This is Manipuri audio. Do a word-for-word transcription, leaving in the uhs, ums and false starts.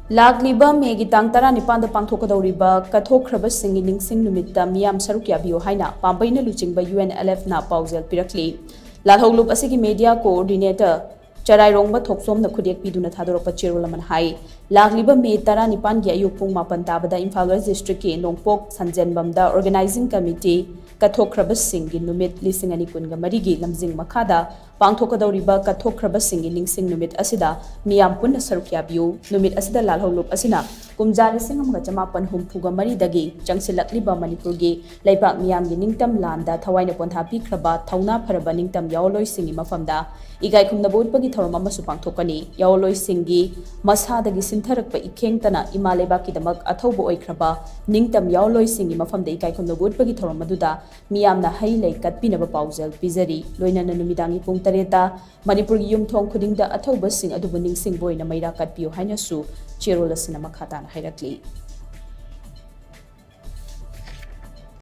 ꯂꯥꯛꯂꯤꯕ ꯃꯦꯒꯤ ꯇꯥꯡ ꯇꯔꯥꯅꯤꯄꯥꯟꯗ ꯄꯥꯡꯊꯣꯛꯀꯗꯧꯔꯤꯕ ꯀꯠꯊꯣꯛꯈ꯭ꯔꯕꯁꯤꯡꯒꯤ ꯅꯤꯡꯁꯤꯡ ꯅꯨꯃꯤꯠꯇ ꯃꯤꯌꯥꯝ ꯁꯔꯨꯛ ꯌꯥꯕꯤꯌꯨ ꯍꯥꯏꯅ ꯄꯥꯝꯕꯩꯅ ꯂꯨꯆꯤꯡꯕ UNLFꯅ ꯄꯥꯎꯖꯦꯜ ꯄꯤꯔꯛꯂꯤ꯫ ꯂꯥꯜꯍꯧꯂꯨꯞ ꯑꯁꯤꯒꯤ media coordinator ꯆꯔꯥꯏꯔꯣꯡꯕ ꯊꯣꯛꯆꯣꯝꯅ ꯈꯨꯗꯦꯛ ꯄꯤꯗꯨꯅ ꯊꯥꯗꯣꯔꯛꯄ ꯆꯦꯔꯣꯜ ꯑꯃꯅ ꯍꯥꯏ, ꯂꯥꯛꯂꯤꯕ ꯃꯦ ꯇꯔꯥꯅꯤꯄꯥꯟꯒꯤ ꯑꯌꯨꯛ ꯄꯨꯡ ꯃꯥꯄꯟ ꯇꯥꯕꯗ ꯏꯝꯐꯥꯜ ꯋꯦꯁ ꯗꯤꯁꯇ꯭ꯔꯤꯛꯀꯤ ꯅꯣꯡꯄꯣꯛ ꯁꯟꯖꯦꯟꯕꯝꯗ organizing committee ꯀꯠꯊꯣꯛꯈ꯭ꯔꯕꯁꯤꯡꯒꯤ ꯅꯨꯃꯤꯠ ꯂꯤꯁꯤꯡ ꯑꯅꯤ ꯀꯨꯟꯒ ꯃꯔꯤꯒꯤ ꯂꯝꯖꯤꯡ ꯃꯈꯥꯗ ꯄꯥꯡꯊꯣꯛꯀꯗꯧꯔꯤꯕ ꯀꯠꯊꯣꯛꯈ꯭ꯔꯕꯁꯤꯡꯒꯤ ꯅꯤꯡꯁꯤꯡ ꯅꯨꯃꯤꯠ ꯑꯁꯤꯗ ꯃꯤꯌꯥꯝ ꯄꯨꯟꯅ ꯁꯔꯨꯛ ꯌꯥꯕꯤꯌꯨ꯫ ꯅꯨꯃꯤꯠ ꯑꯁꯤꯗ ꯂꯥꯜꯍꯧꯂꯨꯞ ꯑꯁꯤꯅ ꯀꯨꯝꯖꯥ ꯂꯤꯁꯤꯡ ꯑꯃꯒ ꯆꯃꯥꯄꯟ ꯍꯨꯝꯐꯨꯒ ꯃꯔꯤꯗꯒꯤ ꯆꯪꯁꯤꯜꯂꯛꯂꯤꯕ ꯃꯅꯤꯄꯨꯔꯒꯤ ꯂꯩꯕꯥꯛ ꯃꯤꯌꯥꯝꯒꯤ ꯅꯤꯡꯇꯝ ꯂꯥꯟꯗ ꯊꯋꯥꯏꯅ ꯄꯣꯟꯊꯥ ꯄꯤꯈ꯭ꯔꯕ ꯊꯧꯅꯥ ꯐꯔꯕ ꯅꯤꯡꯇꯝ ꯌꯥꯑꯣꯂꯣꯏꯁꯤꯡꯒꯤ ꯃꯐꯝꯗ ꯏꯀꯥꯏ ꯈꯨꯝꯅꯕ ꯎꯠꯄꯒꯤ ꯊꯧꯔꯝ ꯑꯃꯁꯨ ꯄꯥꯡꯊꯣꯛꯀꯅꯤ꯫ ꯌꯥꯑꯣꯂꯣꯏꯁꯤꯡꯒꯤ ꯃꯁꯥꯗꯒꯤ ꯁꯤꯟꯊꯔꯛꯄ ꯏꯈꯦꯡꯇꯅ ꯏꯃꯥ ꯂꯩꯕꯥꯛꯀꯤꯗꯃꯛ ꯑꯊꯧꯕ ꯑꯣꯏꯈ꯭ꯔꯕ ꯅꯤꯡꯇꯝ ꯌꯥꯑꯣꯂꯣꯏꯁꯤꯡꯒꯤ ꯃꯐꯝꯗ ꯏꯀꯥꯏ ꯈꯨꯝꯅꯕ ꯎꯠꯄꯒꯤ ꯊꯧꯔꯝ ꯑꯗꯨꯗ ꯃꯤꯌꯥꯝꯅ ꯍꯩ ꯂꯩ ꯀꯠꯄꯤꯅꯕ ꯄꯥꯎꯖꯦꯜ ꯄꯤꯖꯔꯤ꯫ ꯂꯣꯏꯅꯅ ꯅꯨꯃꯤꯗꯥꯡꯒꯤ ꯄꯨꯡ ꯇꯔꯦꯠꯇ ꯃꯅꯤꯄꯨꯔꯒꯤ ꯌꯨꯝꯊꯣꯡ ꯈꯨꯗꯤꯡꯗ ꯑꯊꯧꯕꯁꯤꯡ ꯑꯗꯨꯕꯨ ꯅꯤꯡꯁꯤꯡꯕ ꯑꯣꯏꯅ ꯃꯩꯔꯥ ꯀꯠꯄꯤꯌꯨ ꯍꯥꯏꯅꯁꯨ ꯆꯦꯔꯣꯜ ꯑꯁꯤꯅ ꯃꯈꯥ ꯇꯥꯅ ꯍꯥꯏꯔꯛꯂꯤ꯫